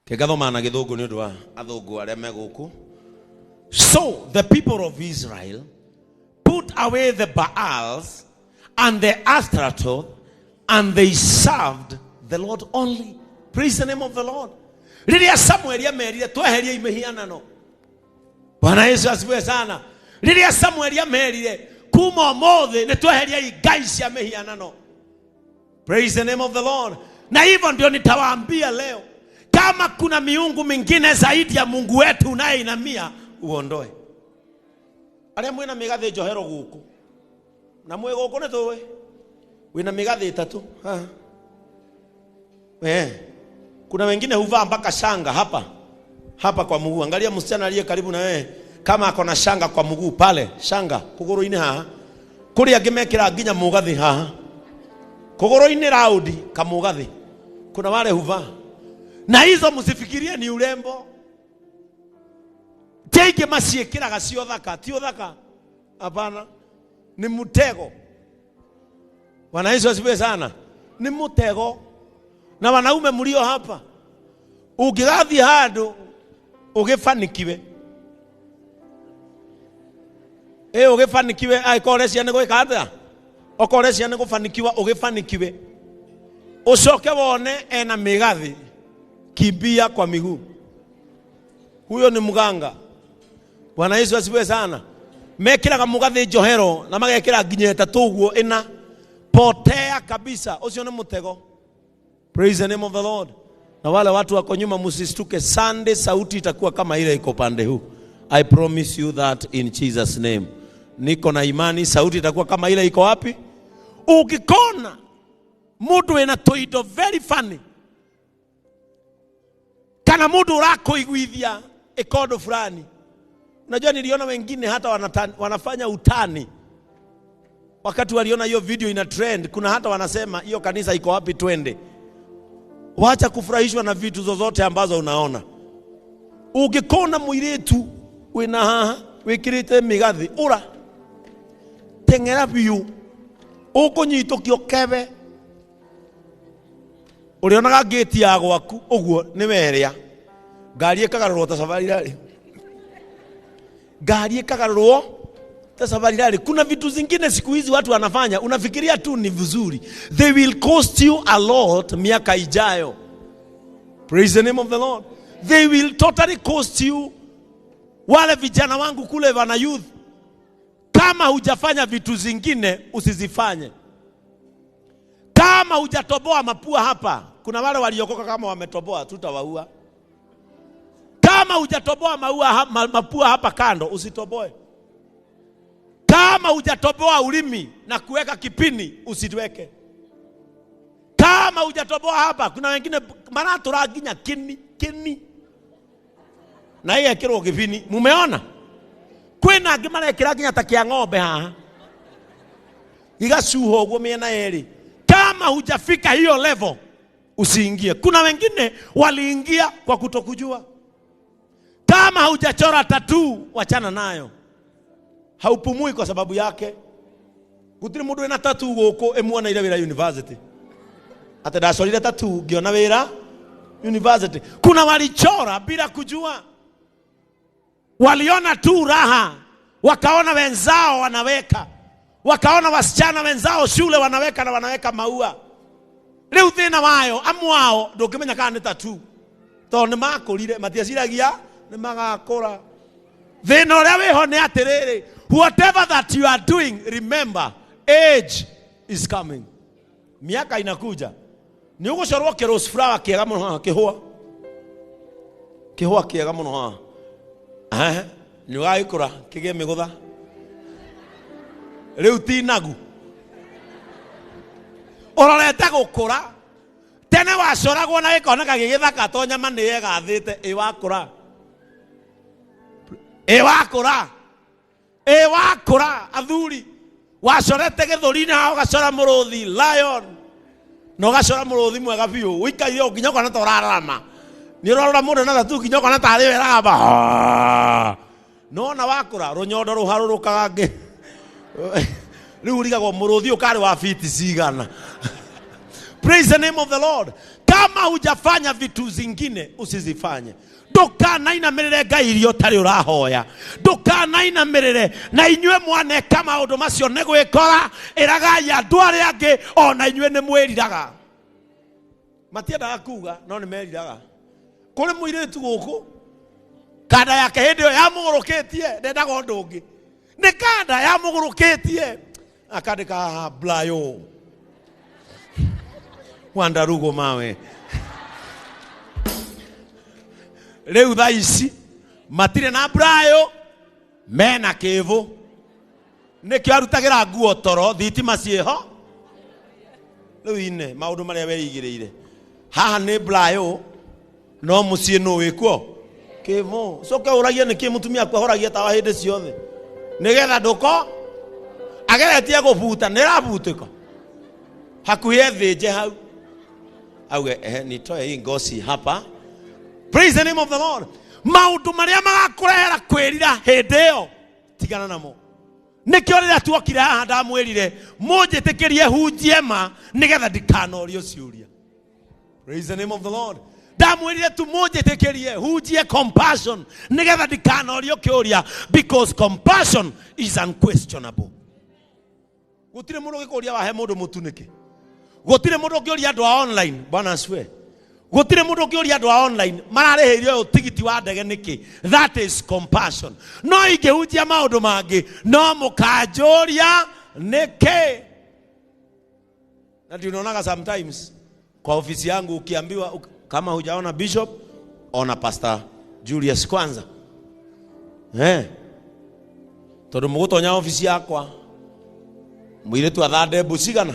Kĩngathoma na gĩthũngũ nĩ ũndũ wa athũngũ arĩa me gũkũ. So the people of Israel put away the Baals and the Ashtaroth, and they served the Lord only. Praise the name of the Lord. Rĩrĩa Samueli amerire tweherie mĩhianano. Bwana Yesu asifiwe sana. Rĩrĩa Samueli amerire kuma ũmũthĩ nĩ tweherie ngai cia mĩhianano. Praise the name of the Lord. Na hivyo ndio nitawaambia leo, kama kuna miungu mingine zaidi ya Mungu wetu unayeinamia, uondoe. Arĩa mwĩna mĩgathĩ njohero gũkũ na mwĩ gũkũ nĩ tũĩ wĩna mĩgathĩ ĩtatũ haha. Eh, kuna wengine huvaa mpaka shanga hapa hapa kwa mguu. Angalia msichana aliye karibu na wewe kama ako na shanga kwa mguu pale, shanga kũgũrũ-inĩ haha. Kũrĩ angĩ mekĩra nginya mũgathĩ haha kũgũrũ-inĩ raudi kamũgathĩ. Kuna wale huvaa na hizo, msifikirie ni urembo. Ti aingĩ maciĩkĩraga cio thaka, ti ũthaka, hapana, ni mtego. Bwana Yesu asifiwe sana. Ni mtego. Na wanaume mlio hapa, ũngĩgathiĩ handũ ũgĩbanikiwe, ĩ ũgĩbanikiwe, angĩkorwo ũreciria nĩ gwĩka atĩa, okorwo ũreciria nĩ gũbanikiwa, ũgĩbanikiwe, ũcoke wone ena mĩgathĩ, kimbia kwa miguu, huyo ni mganga. Bwana Yesu asifiwe sana. Mekĩraga mũgathĩ njohero na magekĩra nginya ĩtatũ ũguo ĩna, potea kabisa, ũcio nĩ mũtego. Praise the name of the Lord. Na wale watu wako nyuma msistuke, Sunday sauti itakuwa kama ile iko pande huu. I promise you that in Jesus name. Niko na imani sauti itakuwa kama ile iko wapi? Ukikona mundu wina tuindo very funny kana mundu urakuiguithia ikondo fulani. Unajua niliona wengine hata wanafanya utani wakati waliona hiyo video ina trend. Kuna hata wanasema hiyo kanisa iko wapi, twende. Wacha kufurahishwa na vitu zozote ambazo unaona. Ungikona muiritu wina haha wikirite migathi ura teng'era biũ ũkũnyitũkio kebe ũrĩonaga ngĩti ya gwaku ũguo nĩ werĩa ngari ĩkagarũrwo ta safari rally, ngari ĩkagarũrwo ta safari rally. Kuna vitu zingine siku hizi watu wanafanya unafikiria tu ni vizuri, they will cost you a lot miaka ijayo. Praise the name of the Lord. They will totally cost you. Wale vijana wangu kule wana youth, kama hujafanya vitu zingine usizifanye. Kama hujatoboa mapua hapa, kuna wale waliokoka kama wametoboa, tutawaua. Kama hujatoboa mapua hapa kando, usitoboe. Kama hujatoboa ulimi na kuweka kipini, usiweke. Kama hujatoboa hapa, kuna wengine maratura nginya kini kini na igekĩrwo gĩbini. Mumeona kwĩna angĩ marekĩra nginya ta kĩa ng'ombe haha gigacuha ũguo mĩena yerĩ. Kama hujafika hiyo level usiingie. Kuna wengine waliingia kwa kutokujua. Kama hujachora tattoo, wachana nayo, haupumui kwa sababu yake. Gutiri mundu wina tattoo guku imuoneire wira university, ati ndacorire tattoo ngiona wira university. Kuna walichora bila kujua, waliona tu raha, wakaona wenzao wanaweka, wakaona wasichana wenzao shule wanaweka na wanaweka maua. Riu thina wayo amwao ndũngĩmenya kana nĩ tattoo tondũ nĩ makũrire, matieciragia nĩ magakũra. Thĩna ũrĩa wĩho nĩ atĩrĩrĩ, whatever that you are doing, remember age is coming, miaka inakuja. Nĩ ũgũcorwo kĩ flower kĩega mũno haha, kĩhũa kĩhũa kĩega mũno haha. Eh, nĩ ũgagĩkũra kĩgĩe mĩgũtha, rĩu ti nagu ũrorete gũkũra. Tene wacoragwo na gĩkoneka gĩgĩthaka to nyama nĩ yegathĩte. Ĩ wakũra, ĩ wakũra, ĩ wakũra. Athuri wacorete gĩthũri-inĩ haha ũgacora mũrũthi lion na ũgacora mũrũthi mwega biũ, ũikaire o nginya ũkona ta ũrararama, nĩ ũrarora mũndũ na tatu nginya ũkona tarĩ we ĩragamba. Nona wakũra rũnyondo rũharũrũkaga ngĩ rĩu ũrigagwo mũrũthi ũyũ karĩ wa fiti cigana. Praise the name of the Lord. Kama Kama hujafanya vitu zingine usizifanye. Ndukanainamĩrĩre ngai iria ũtarĩ ũrahoya. Ndukanainamĩrĩre na inyuĩ mwaneka maũndũ macio nĩ gwĩkora. Ĩragai andũ arĩa angĩ ona inyuĩ nĩ mwĩriraga. Matiendaga kuga no nĩ meriraga. Kũrĩ mũirĩtu gũkũ kanda yake hĩndĩ ĩyo yamũgũrũkĩtie, ndendaga ũndũ ũngĩ, nĩ kanda yamũgũrũkĩtie, akandĩka haha Brayo Wandarugo mawe. Rĩu thaa ici matirĩ na Brayo, mena kĩvũ, nĩkĩo arutagĩra nguo toro, thitima ciĩho. Rĩu ine maũndũ marĩa weigĩrĩire haha nĩ Brayo, no mũciĩ nũ wĩkuo kĩvũ. Coke ũragie nĩkĩ mũtumia aku ahoragia tawa hĩndĩ ciothe, nĩgetha ndũko ageretie gũbuta nĩrabutĩka hakuhĩ ethĩnje hau auge ehe, nitoe hii ngozi hapa. Praise the name of the Lord. Maũndũ marĩa magakũrehera kwĩrira hĩndĩ ĩyo tigana namo. Nĩkĩo rĩrĩa tuokire haha ndamwĩrire mũnjĩtĩkĩrie hunjie ma nĩgetha ndikanorio ciũria. Praise the name of the Lord. Ndamwĩrire tu mũnjĩtĩkĩrie hunjie compassion nĩgetha ndikanorio kĩũria, because compassion is unquestionable. Gũtirĩ mũndũ ũngĩkũria wahe mũndũ mũtu nĩkĩ. Gũtirĩ mũndũ ũngĩũria andũ a online, bwana asifiwe. Gũtirĩ mũndũ ũngĩũria andũ a online mararĩhĩire ũyũ tigiti wa ndege nĩkĩ. That is compassion. No ingĩhunjia maũndũ mangĩ no mũkanjũria nĩkĩ. Na ndio unaonaga sometimes kwa ofisi yangu ukiambiwa kama hujaona bishop, ona Pastor Julius kwanza. Tondũ mũgũtonya ofisi yakwa mũirĩtu athande mbu cigana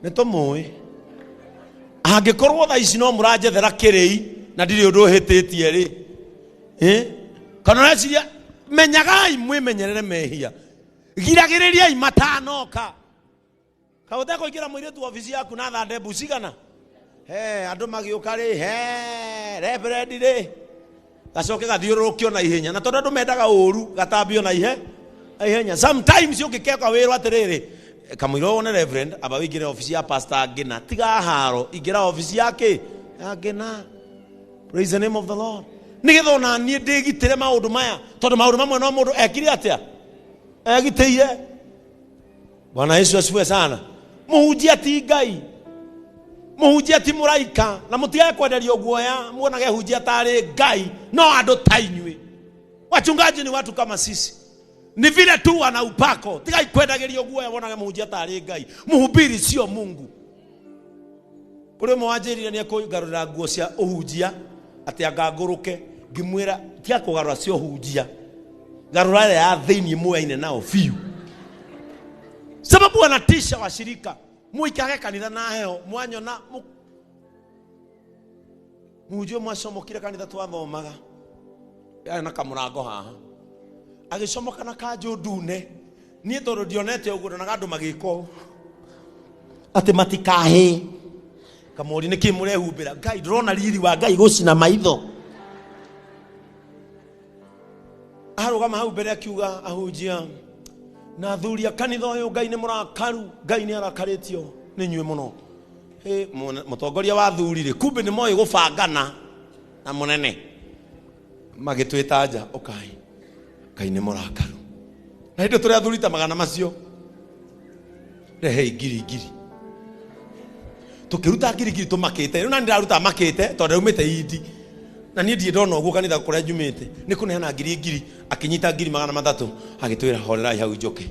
nĩ tũmũĩ. Angĩkorwo thaa ici no mũranjethera kĩrĩi na ndirĩ ũndũ ũhĩtĩtie rĩ, kana ũreciria, menyagai mwĩmenyerere mehia, giragĩrĩriai matanoka. Kaĩ ũtekũingĩra mũirĩtu obici yaku na thande mbu cigana? He, andũ magĩũka rĩ, he, reverend rĩ, gacoke gathiũrũrũkio na ihenya, na tondũ andũ mendaga ũru gatambio na ihenya. Sometimes ũngĩkeka wĩrwo atĩrĩrĩ, kamũira wone reverend, aba wĩingĩre obici ya pastor Ngina, tiga haro, ingĩra obici ya kĩ? Ya Ngina. Praise the name of the Lord. Nĩgetha ona niĩ ndĩgitĩre maũndũ maya, tondũ maũndũ mamwe no mũndũ ekire atĩa? Egitĩire. Bwana Yesu asifiwe sana. Mũhunjia ti Ngai, mũhunjia ti mũraika, na mũtigage kwenderio guoya muonage hunjia tarĩ Ngai, no andũ ta inyuĩ. Wachungaji ni watu kama sisi, ni vile tu wana upako. Tigai kwendagĩrio guoya wonage mũhunjia tarĩ Ngai. Mũhubiri sio Mungu. Kũrĩ ũmwe wanjĩrire nĩ ekũngarũrĩra nguo cia ũhunjia atĩ angangũrũke, ngĩmwĩra tiga kũgarũra cia ũhunjia, garũra ĩrĩa ya thĩinĩ muoyaine nao biũ, sababu anatisha washirika. Muikarage kanitha na heho mwanyona mũhunjia ũmwe acomokire kanitha twathomaga, yarĩ na kamũrango haha, agĩcomoka na kanjũ ndune. Niĩ tondũ ndionete ũguo, ndonaga andũ magĩka ũũ atĩ matikahĩe. Kamũri nĩkĩ mũrehumbĩra? Ngai, ndĩrona riri wa Ngai gũcina maitho. Arũgama hau mbere akiuga, ahunjia na athuri a kanitha ũyũ, Ngai nĩ mũrakaru, Ngai nĩ arakarĩtio nĩ inyuĩ mũno. Hĩ, mũtongoria wa athuri rĩ, kumbe nĩ moĩ gũbangana na mũnene. Magĩtwĩta nja, ũkai, Ngai nĩ mũrakaru. Na hĩndĩ tũrĩ athuri ta magana macio, rehei ngiri ngiri. Tũkĩruta ngiri ngiri tũmakĩte. Rĩu nani ndĩraruta makĩte tondũ ndaumĩte indi. Na niĩ ndirĩ ndona ũguo kanitha kũrĩa njumĩte. Nĩ kũneana ngiri ngiri, akĩnyita ngiri magana matatũ, agĩtwĩra horerai hau njoke.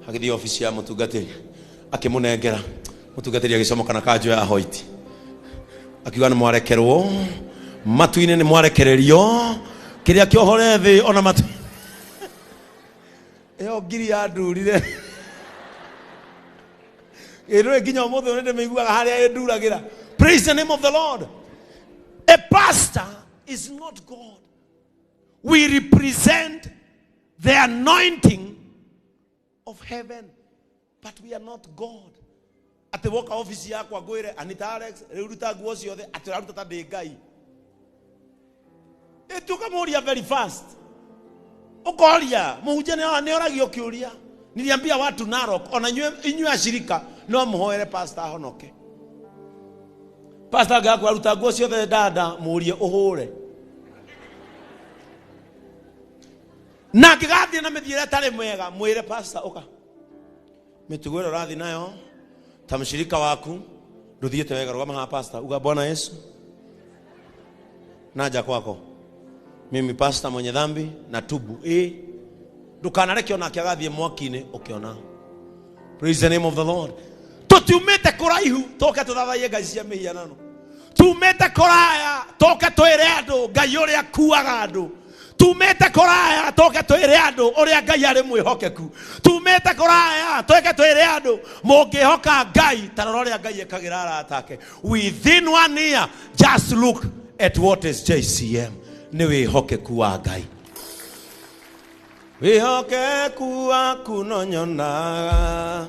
Agĩthiĩ obici ya mũtungatĩri, akĩmũnengera. Mũtungatĩri agĩcomoka na kanjũ ya white. Akiuga nĩ mwarekerwo, matu-inĩ nĩ mwarekererio, kĩrĩa kĩohore thĩ ona matu. Ĩyo ngiri yandurire. Ĩrĩ nginya ũmũthĩ ũyũ nĩndĩmĩiguaga harĩa ĩnduragĩra. Praise the name of the Lord. A pastor is not God. We represent the anointing of heaven, but we are not God. Atĩ woka ofici yakwa ngwĩre Anita Alex, rĩu ruta nguo ciothe, atĩ ũraruta ta ndĩ Ngai. Ĩtuĩka mũria very fast. Ũkoria, mũhunjia nĩ oragio kĩũria. Niliambia watu Narok, ona inyuĩ ashirika no mũhoere pastor ahonoke. Pastor angĩaga aruta nguo ciothe dada mũrie ũhũre. Na angĩgathiĩ na mĩthiĩre ĩtarĩ mĩega mwĩre pastor ũka. Mĩtugo ĩrĩa ũrathiĩ nayo ta mshirika waku ndũthiĩte wega, rũgama haha pastor, uga Bwana Yesu naja kwako, mimi pastor mwenye dhambi na tubu. Ndukanareke onake agathiĩ mwaki-inĩ ũkĩona. Praise the name of the Lord. Tũtiumĩte kũraihu tũke tũthathaiye ngai cia mĩhianano. Tumĩte kũraya tũke twĩre andũ Ngai ũrĩa akuaga andũ. Tumĩte kũraya tũke twĩre andũ ũrĩa Ngai arĩ mwĩhokeku. Tumĩte kũraya tũke twĩre andũ mũngĩhoka Ngai ta rora ũrĩa Ngai ekagĩra arata ake. Within 1 year, just look at what is JCM. Nĩ wĩhokeku wa Ngai. Wĩhokeku waku no nyonaga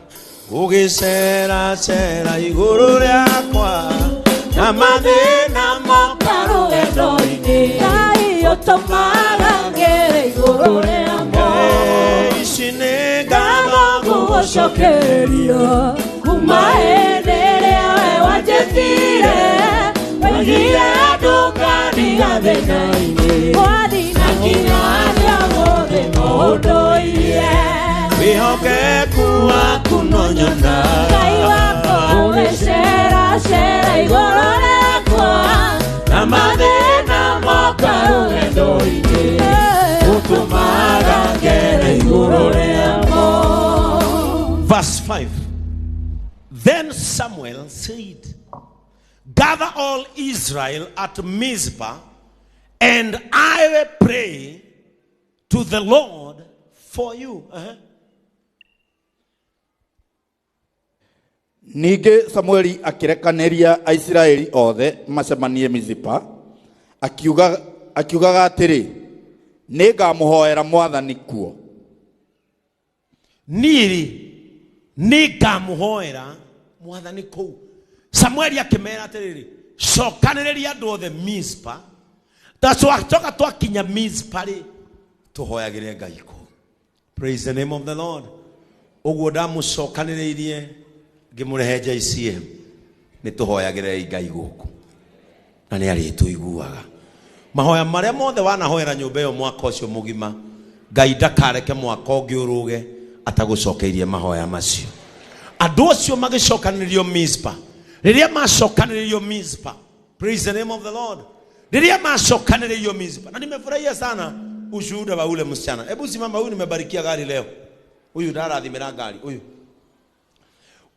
ũgĩcera cera igũrũ rĩakwa na mathĩna moka rũgendo-inĩ. Ngai ũtũmaga ngere igũrũ rĩamo. Ici nĩ ngatho ngũgũcokeria kuma hĩndĩ ĩrĩa we wanjĩtire, waigire ndũkandiga thĩna-inĩ. Mwathi na nginya arĩa othe mũndũire. Wĩhokeku waku no nyonaga. Ngai wakwa ũgĩcera cera igũrũ rĩakwa na mathĩna moka rũgendo-inĩ. Ũtũmaga ngere igũrũ rĩamo. Verse 5. Then Samuel said, gather all Israel at Mizpah, and I will pray to the Lord for you. Ningĩ Samueli akĩrekanĩria Aisiraeli othe macemanie Mizipa, akiugaga atĩrĩ, nĩngamũhoera Mwathani kuo. Niĩ nĩngamũhoera Mwathani kũu. Samueli akĩmera atĩrĩrĩ, cokanĩrĩria andũ othe Mizpa. Ta twacoka twakinya Mizpa rĩ, tũhoyagĩre Ngai kũu. Praise the name of the Lord. Ũguo ndamũcokanĩrĩirie ngĩmũrehe JCM, nĩ tũhoyagĩrei Ngai gũkũ na nĩ arĩtũiguaga. Mahoya marĩa mothe wanahoera nyũmba ĩyo mwaka ũcio mũgima, Ngai ndakareke mwaka ũngĩ ũrũge atagũcokeirie mahoya macio. Andũ acio magĩcokanĩrĩrio Mizpa. Rĩrĩa macokanĩrĩrio Mizpa, praise the name of the Lord. Rĩrĩa macokanĩrĩrio Mizpa, na nimefurahia sana ushuhuda wa ule msichana. Hebu simama, huyu nimebarikia gari leo. Huyu ndarathimĩra ngari, huyu.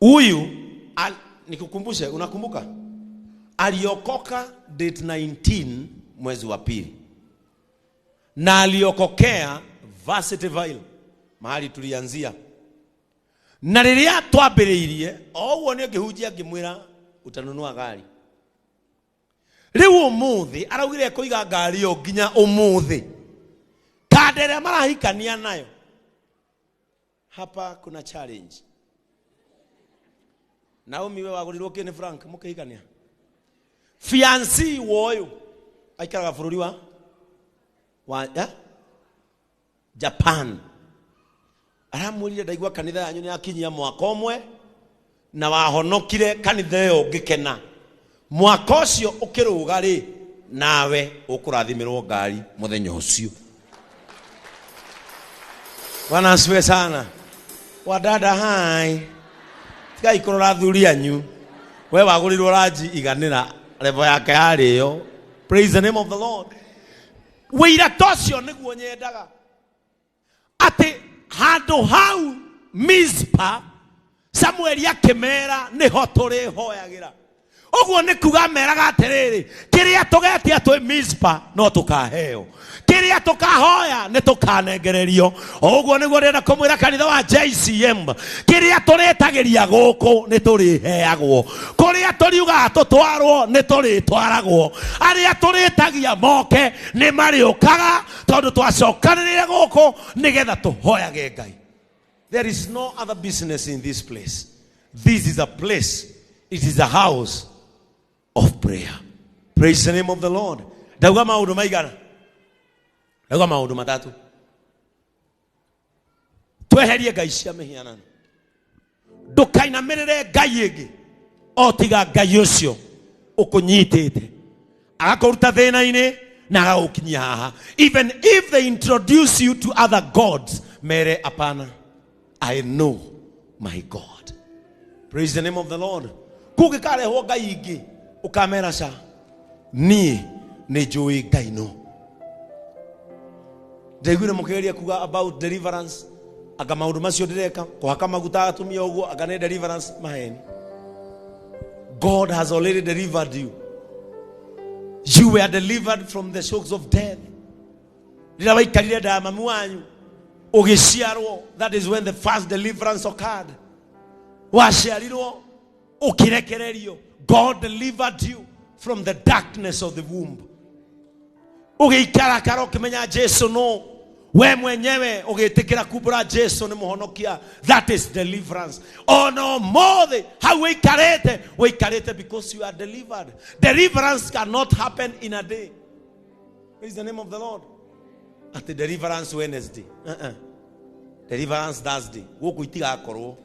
Huyu nikukumbushe, unakumbuka? Aliokoka date 19 mwezi wa pili. Na aliokokea Varsity Vile, mahali tulianzia. Na rĩrĩa twambĩrĩirie, o ũguo nĩ ngĩhunjia ngĩmwĩra utanunua gari. Rĩu ũmũthĩ araugire ekũiga ngari ĩyo nginya ũmũthĩ. Kanda ĩrĩa marahikania nayo. Hapa kuna challenge. Naomi we wagũrirwo kĩ nĩ Frank mũkĩhikania? Fiancé woyũ aikaraga bũrũri wa Japan. Aramwĩrire ndaigua kanitha yanyu nĩ yakinyia mwaka ũmwe na wahonokire kanitha ĩyo ngĩkena. Mwaka ũcio ũkĩrũga rĩ, nawe ũkũrathimĩrwo ngari mũthenya ũcio. Bwana asifiwe sana. Wadada hai. Tigai kũrora athuri anyu. We wagũrirwo ranji iganĩra level yake yarĩ ĩyo. Praise the name of the Lord. Wĩira ta ũcio nĩguo nyendaga. Atĩ handũ hau Mizpa, Samueli akĩmera nĩho tũrĩhoyagĩra. Ũguo nĩ kuga meraga atĩrĩrĩ, kĩrĩa tũgetia twĩ Mizpa no tũkaheo, kĩrĩa tũkahoya nĩ tũkanengererio. Ũguo nĩguo ndĩrenda kũmwĩra kanitha wa JCM, kĩrĩa tũrĩtagĩria gũkũ nĩ tũrĩheagwo, kũrĩa tũriugaga tũtwarwo nĩ tũrĩtwaragwo, arĩa tũrĩtagia moke nĩ marĩũkaga, tondũ twacokanĩrĩire gũkũ nĩgetha tũhoyage Ngai. There is no other business in this place. This is a place, it is a house of prayer. Praise the name of the Lord. Ndauga maũndũ maigana? Ndauga maũndũ matatũ. Tweherie ngai cia mĩhianano. Ndũkainamĩrĩre ngai ĩngĩ o tiga Ngai ũcio Ũkũnyitĩte agakũruta thĩna-inĩ na agagũkinyia haha. Even if they introduce you to other gods, mere apana, I know my God. Praise the name of the Lord. Kũngĩkarehwo ngai ingĩ, ũkamera ca, niĩ nĩ njũĩ ngai no. Ndaiguire mũkĩgeria kuga about deliverance, anga maũndũ macio ndĩreka, kũhaka maguta atumia ũguo, anga nĩ deliverance. Maheni. God has already delivered you. You were delivered from the shocks of death. Rĩrĩa waikarire nda ya mami wanyu ũgĩciarwo, that is when the first deliverance occurred. Waciarirwo ũkĩrekererio. God delivered you from the darkness of the womb. Ũgĩikarakara ũkĩmenya Jesu no we mwenyewe, ũgĩtĩkĩra kumbũra Jesu nĩ mũhonokia. That is deliverance. Ona ũmũthĩ hau wĩikarĩte, wĩikarĩte because you are delivered. Deliverance cannot happen in a day. Praise the name of the Lord. Atĩ deliverance Wednesday, uh-uh. Deliverance Thursday, gũkũ itigakorwo.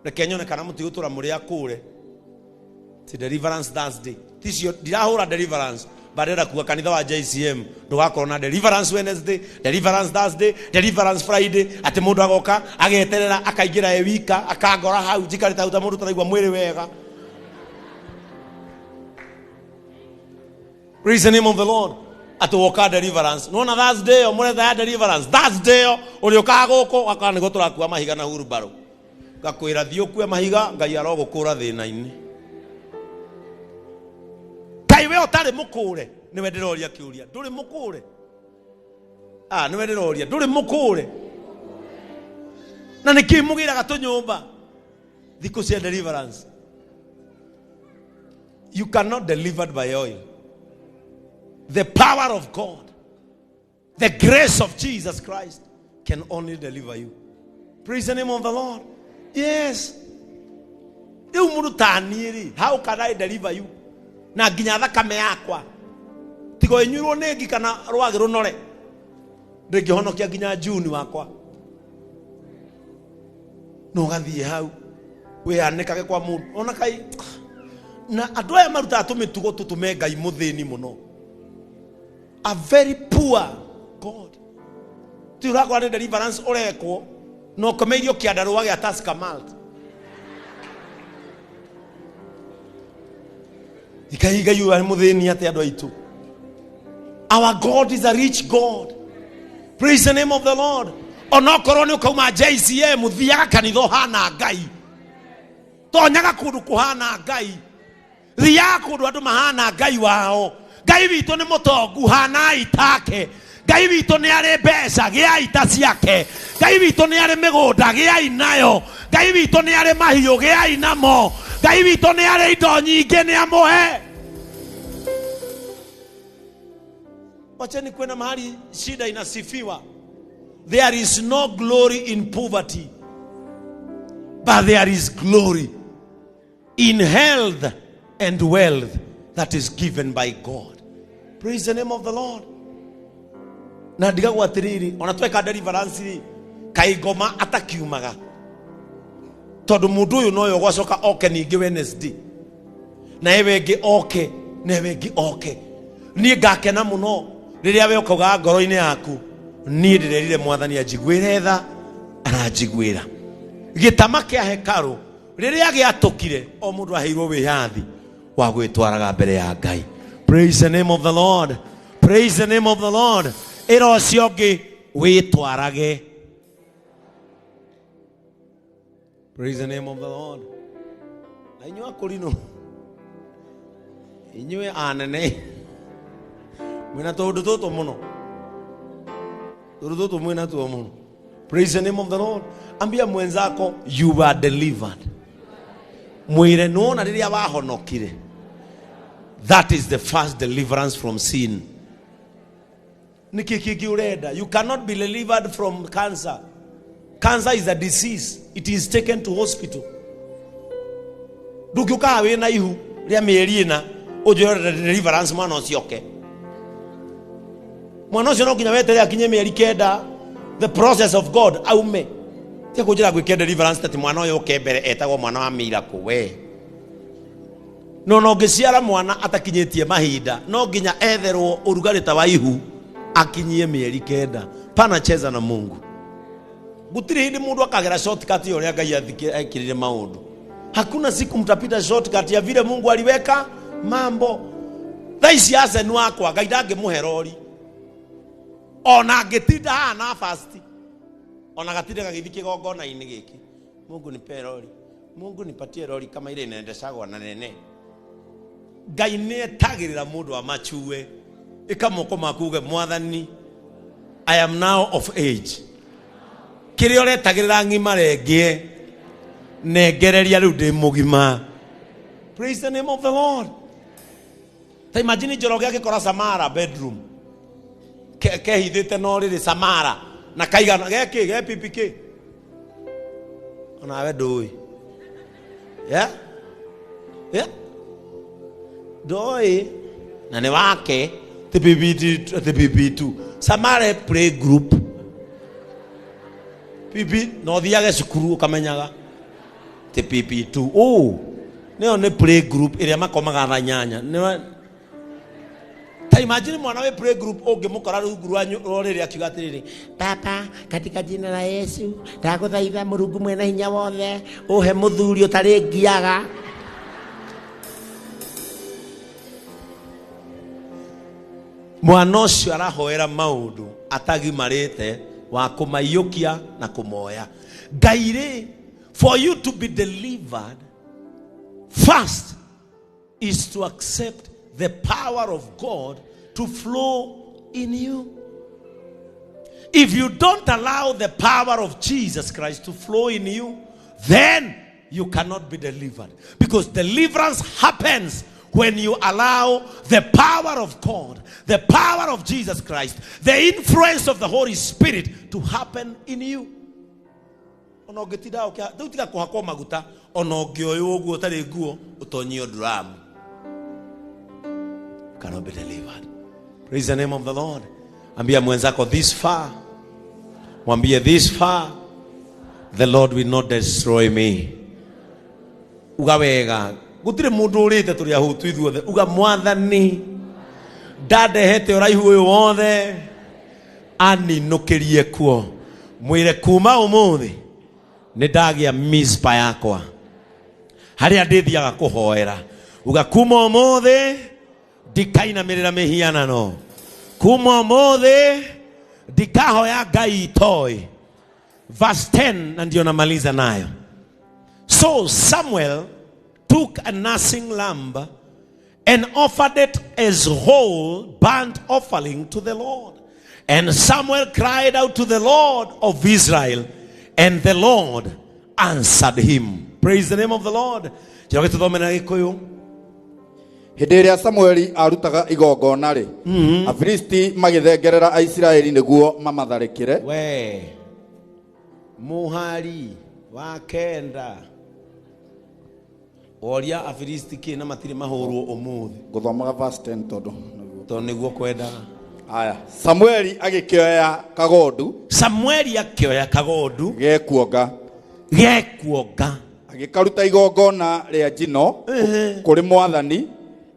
Reke nyone kana mũtigũtũra mũrĩ akũre. Ti deliverance Thursday, ticio ndirahũra deliverance, but ndĩrenda kuga kanitha wa JCM ndũgakorwo na deliverance Wednesday, deliverance Thursday, deliverance Friday, atĩ mũndũ agoka ageterera akaingĩra e wika akangora hau njikarĩte hau ta mũndũ ũtaraigua mwĩrĩ wega. Praise the name of the Lord. Atĩ woka deliverance, nona Thursday ĩyo mũretha ya deliverance Thursday ĩyo ũrĩũkaga gũkũ gakora nĩguo tũrakua mahiga na hurumbarũ. Ngakwĩra thiĩ ũkue mahiga, Ngai arogũkũra thĩna-inĩ. Ngai we ũtarĩ mũkũre, nĩwe ndĩroria kĩũria, ndũrĩ mũkũre? Ah, nĩwe ndĩroria, ndũrĩ mũkũre? Na nĩkĩ mũgĩraga tũnyũmba thikũ cia deliverance? You cannot delivered by oil. The power of God, the grace of Jesus Christ can only deliver you. Praise the name of the Lord. Yes. Rĩu mũndũ ta niĩ rĩ, how can I deliver you? Na nginya thakame yakwa tiga ĩnyuirwo nĩ ngi kana rwagĩ rũnore, ndĩngĩhonokia nginya Juni wakwa. No ũgathiĩ hau wĩanĩkage kwa mũndũ ona kai na andũ aya marutaga tũmĩtugo tũtũme Ngai mũthĩni mũno. A very poor God. Ti ũrakora nĩ deliverance ũrekwo na ũkomeirio kĩandarũa gĩa Tusker Malt. Ngai Ngai ũyũ arĩ mũthĩni atĩ andũ aitũ. Our God is a rich God. Praise the name of the Lord. Onokorwo nĩ ũkauma JCM, thiaga kanitha ũhana Ngai, tonyaga kũndũ kũhana Ngai, thiaga kũndũ andũ mahana Ngai wao. Ngai witũ nĩ mũtongu, hanai take. Ngai witũ nĩ arĩ mbeca, gĩai ita ciake. Ngai witũ nĩ arĩ mĩgũnda, gĩai nayo. Ngai witũ nĩ arĩ mahiũ, gĩai namo. Ngai witũ nĩ arĩ indo nyingĩ, nĩ amũhe. Wacheni kwenda mahali shida inasifiwa. There is no glory in poverty, but there is glory in health and wealth that is given by God. Praise the name of the Lord. Na ndigagwo atĩrĩrĩ, ona tweka deliverance rĩ, kaĩ ngoma atakiumaga, tondũ mũndũ ũyũ noyo gwacoka oke ningĩ Wednesday, na ewe ĩngĩ oke, na ewe ĩngĩ oke. Niĩ ngakena mũno rĩrĩa we ũkaugaga ngoro-inĩ yaku, niĩ ndĩrerire Mwathani anjiguĩre tha, aranjiguĩra. Gĩtama kĩa hekarũ rĩrĩa gĩatũkire, o mũndũ aheirwo wĩyathi wa gwĩtwaraga mbere ya Ngai. Praise the name of the Lord. Praise the name of the Lord. Ĩra ũcio ũngĩ wĩtwarage. Praise the name of the Lord. Na inyuĩ akũrinũ, inyuĩ anene mwĩna tũũndũ tũtũ mũno, tũũndũ tũtũ mwĩna tuo mũno. Praise the name of the Lord. Ambia mwenzako, you are delivered. Mwĩre nĩwona rĩrĩa wahonokire, that is the first deliverance from sin. Nĩkĩ kĩngĩ ũrenda? You cannot be delivered from cancer. Cancer is a disease, it is taken to hospital. Ndũngĩũkaga wĩna ihu rĩa mĩeri ĩna ũnjĩre deliverance mwana ũcio oke. Mwana ũcio no nginya weterere akinye mĩeri 9, the process of God, aume. Tia kũnjĩra gwĩke deliverance tati mwana ũyũ oke mbere etagwo mwana wa miracle we. No no ngĩciara mwana atakinyĩtie mahinda no nginya etherwo ũrugarĩ ta wa ihu akinyie mĩeri 9. Panacheza na Mungu. Gũtirĩ hĩndĩ mũndũ akagera shortcut ya ũrĩa Ngai ekĩrire maũndũ. Hakuna siku mtapita shortcut ya vile Mungu aliweka mambo. Thaa ici Arsene wakwa Ngai ndangĩmũhe rori ona angĩtinda haha na fast ona gatinda gagĩthiĩ kĩgongona-inĩ gĩkĩ. Mungu nipe rori, Mungu nipatie rori kama ile inaendeshagwa na nene. Ngai nĩ etagĩrĩra mũndũ amachue. Ĩka moko maku uge Mwathani, I am now of age. Kĩrĩa ũretagĩrĩra ng'ima rengĩe nengereria rĩu ndĩ mũgima. Praise the name of the Lord. Ta imagine Njoroge agĩkora Samara bedroom kehithĩte no rĩrĩ Samara na kaigana gekĩ ge PPK onawe ndũĩ. Yeah? Yeah? Ndũĩ na nĩ wake ti PP ti PP2 Samara play group PP no thiage cukuru ũkamenyaga ti PP2 oh nĩyo nĩ play group ĩrĩa makomaga thaa 8. Nĩwe ta imagine mwana we play group ũngĩmũkora rungu rwa rũrĩrĩ akiuga atĩrĩrĩ, Baba, katika jina la Yesu ndagũthaitha Mũrungu mwene hinya wothe ũhe mũthuri ũtarĩ ngiaga. Mwana ũcio arahoera maũndũ atagimarĩte wa kũmaiyũkia na kũmoya. Ngai rĩ, for you to be delivered first is to accept the power of God to flow in you. If you don't allow the power of Jesus Christ to flow in you, then you cannot be delivered. Because deliverance happens when you allow the power of God, the power of Jesus Christ, the influence of the Holy Spirit to happen in you. Ona ũngĩtinda rĩu tiga kũhakwo maguta, ona ũngĩoywo ũguo ũtarĩ nguo, ũtonyio drum. Cannot be delivered. Praise the name of the Lord. Ambia mwenzako this far. Mwambie this far, the Lord will not destroy me. Uga wega. Gũtirĩ mũndũ ũrĩte tũrĩ ahũtu ithuothe. Uga Mwathani ndandehete ũraihu ũyũ wothe aninũkĩrie kuo. Mwĩre kuma ũmũthĩ nĩ ndagĩa Mizpa yakwa harĩa ndĩthiaga kũhoera. Uga kuma ũmũthĩ ndikainamĩrĩra mĩhianano. Kuma ũmũthĩ ndikahoya Ngai itoĩ. Verse 10 na ndio namaliza nayo. So Samuel took a nursing lamb and offered it as whole burnt offering to the Lord. And Samuel cried out to the Lord of Israel, and the Lord answered him. Praise the name of the Lord. Njoroge tũthome na Gĩkũyũ. Hĩndĩ ĩrĩa Samueli arutaga igongona rĩ, Afilisti magĩthengerera Aisiraeli nĩguo mamatharĩkĩre. We mũhari wa 9 oria Afilisti kĩ na matirĩ mahũrwo ũmũthĩ. Ngũthomaga verse 10 tondũ nĩguo. Tondũ nĩguo kwendaga. Aya, Samueli agĩkĩoya kagondu. Samueli akĩoya kagondu gekuonga. Gekuonga. Agĩkaruta igongona rĩa njino kũrĩ Mwathani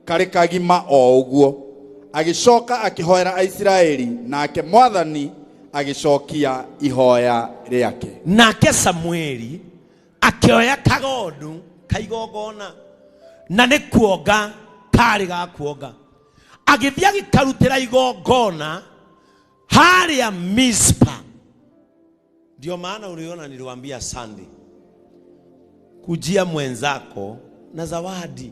karĩ kagima o ũguo. Agĩcoka akĩhoera Aisiraeli, nake Mwathani agĩcokia ihoya rĩake. Nake Samueli akĩoya kagondu kaigongona na nĩ kuonga karĩ ga kuonga, agĩthiĩ agĩkarutĩra igongona harĩa Mizpa. Ndio maana uliona niliwaambia Sunday, kujia mwenzako na zawadi.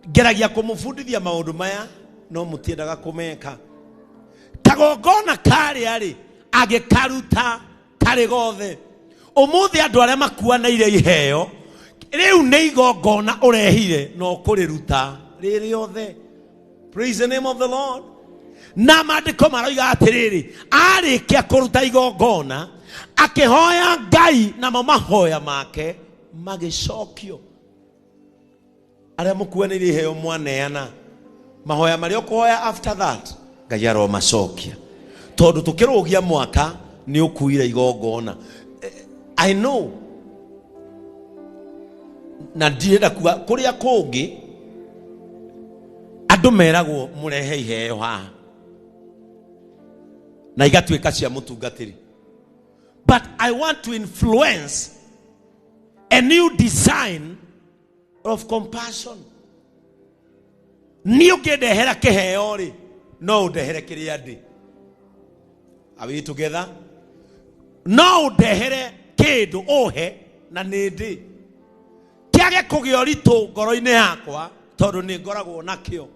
Ngeragia kũmũbundithia maũndũ maya no mũtiendaga kũmeka. Kagongona karĩa rĩ agĩkaruta karĩ gothe. Ũmũthĩ andũ arĩa makuanaire iheo rĩu nĩ igongona ũrehire no kũrĩruta rĩrĩ othe. Praise the name of the Lord. Na maandĩko maroiga atĩrĩrĩ, arĩkia kũruta igongona akĩhoya Ngai, namo mahoya make magĩcokio. Arĩa mũkuanĩire iheo mwaneana mahoya marĩa ũkũhoya after that Ngai aromacokia, tondũ tũkĩrũgia mwaka nĩ ũkuire igongona. I know Na ndirenda kuga kũrĩa kũngĩ andũ meragwo mũrehe iheo haha na igatuĩka cia mũtungatĩri, but I want to influence a new design of compassion. Niĩ ũngĩndehera kĩheo rĩ, no ũndehere kĩrĩa ndĩ. Are we together? No ũndehere kĩndũ ũhe na nĩ ndĩ kĩage kũgĩa ũritũ ngoro-inĩ yakwa tondũ nĩ ngoragwo nakĩo.